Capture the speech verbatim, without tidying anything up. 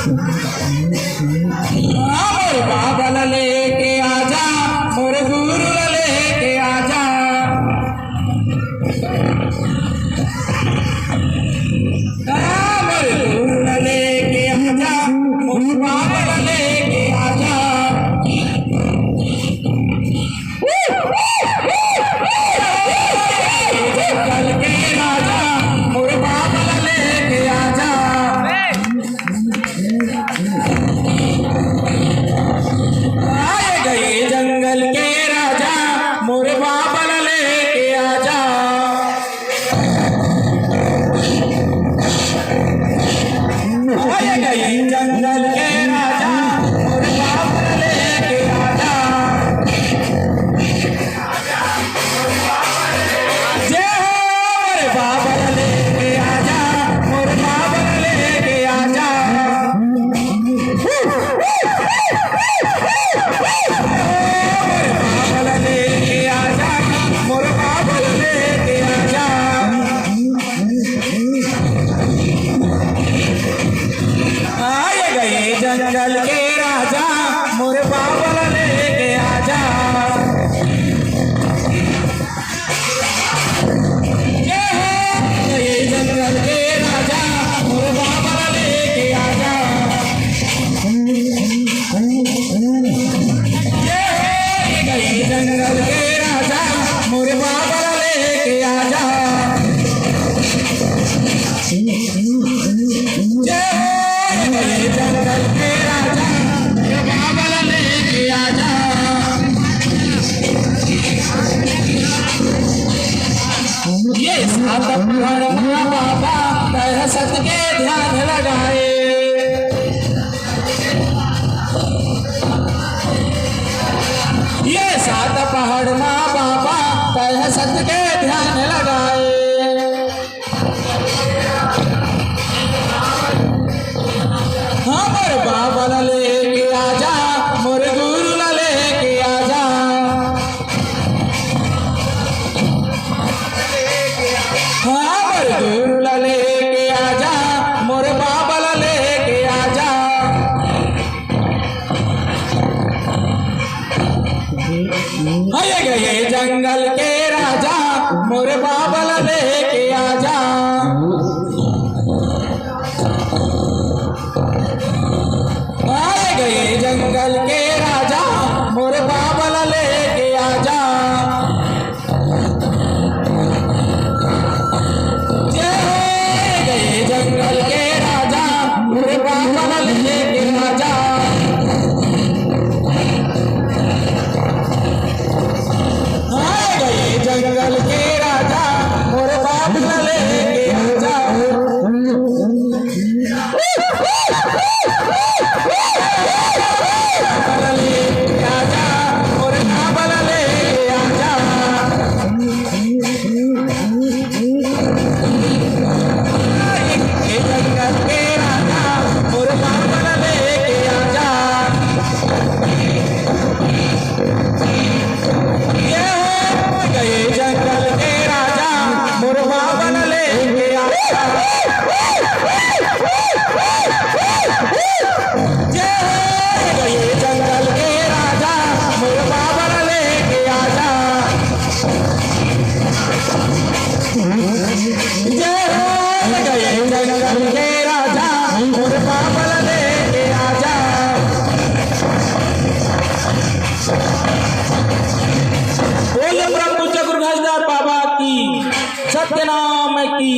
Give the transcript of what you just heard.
हाँ, मोर बाबा ला लेके आजा, मोर गुरु ला लेके आजा। हाँ, मोर गुरु ला लेके आजा, मोर बाबा ला लेके आजा। जंगल के राजा, मोर बाबा ला लेके आजा। आए गए जंगल के राजा, मोर बाबा ला लेके आजा। आए गए जंगल के राजा, मोर बाबा ला लेके आजा। जय हो मोर बाबा ला लेके आजा, मोर बाबा ला लेके आजा। मोर बाबा ला लेके आजा, मोर बाबा ला लेके आजा। आए गए जंगल के राजा, मोर बाबा ला लेके आजा। जय हो, ये जंगल के राजा, मोर बाबा ला लेके आजा। जय हो, ये जंगल के राजा, मोर बाबा ला लेके आजा। जय हो, ये जंगल के राजा, मोर बाबा ला लेके आजा। ये सात पहाड़ मा बाबा, तैं सत के ध्यान लगाए। ये सात पहाड़ मा बाबा, तैं सत के ध्यान लगाए। हाँ, मोर बाबा ला लेके आजा, मोर गुरु ला लेके आजा। हाँ, मोर गुरु ला लेके आजा, मोर बाबा ला लेके आजा। आए गए जंगल के राजा, मोर बाबा ला लेके आजा। आए गए जंगल के राजा, मोर बाबा ला लेके आजा। जय हो गए जंगल के राजा, मोर बाबा ला लेके आजा। आए गए जंगल के राजा, मोर बाबा ला लेके आजा। ये हो गए जंगल के राजा, मोर बाबा ला लेके आजा। ये हो गए जंगल के राजा, मोर बाबा ला लेके आजा। ये हो गए जंगल के राजा, मोर बाबा ला लेके आजा। बोल परम पूज्य गुरु घासीदास बाबा की, सत्यनाम की।